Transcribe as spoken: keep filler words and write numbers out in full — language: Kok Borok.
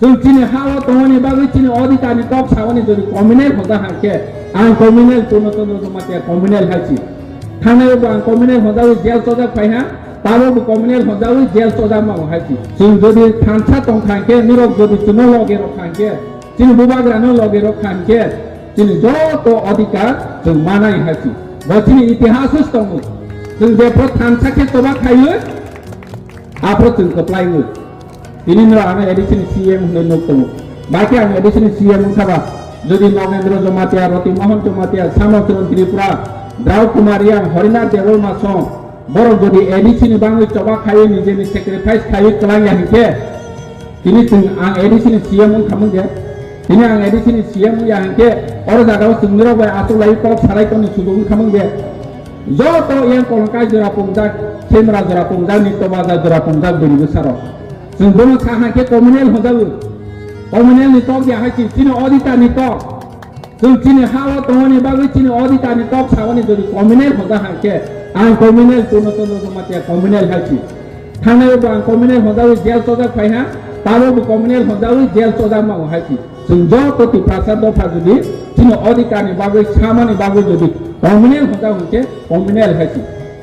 Chwng chini ha-o tongmani bagwi chini odhikar ni kok saoni jodi communal hoja hai khe, ang communal, Purno Chandra Jamatia communal hai si. Thangnai bo ang communal hojawi jail chojak phai ha, tabo bo communal hojawi jail chojak ma hai si. Chwng jodi thansa tong kha khe, nirok jodi chwngno loge rok kha khe, chini bubagra no loge rok kha khe, chini joto odhikar chwng manai hai si. Bo chini itihas o tongo. Chwng jephru thansa khe choba khaiwi, aphru chwng kwplaiwi. Tini no ano A D C ni C M hwnwi nuk tongo. Baki ang A D C ni C M wngkha ba, jodi Nogendra Jamatia, Roti Mohan Jamatia, Samotron Tripura, Drau Kumar Yang, Horinath Debbarma song, borok jodi A D C ni bangwi choba khaiwi, nijeni sacrifice khaiwi kwlangya hinkhe, tini chwng ang A D C ni C M wngkha mung de. Tini ang A D C ni C M wngya hinkhe, oro jagao chwng nirok bai achuk lai kok salai tongni sujuk wngkha mung de. Joto yang kolongkai jora pungjak, semra jora pungjak, nito baja jora pungjak, bini bwsarok. Chwng bono sa hai khe communal hojago. Communal ni tok ya hai si, chini odhikar ni tok. Chwng chini ha-o tongmani bagwi chini odhikar ni kok saoni jodi communal hoja hai khe, ang communal, Purno Chandra Jamatia communal hai si. Thangnai bo ang communal hojawi jail chojak phai ha, tabo bo communal hojawi jail chojak ma hai si. Chwng joto Tiprasa dopha jodi chini odhikar ni bagwi, samani bagwi jodi communal hoja hwn khe communal hai si.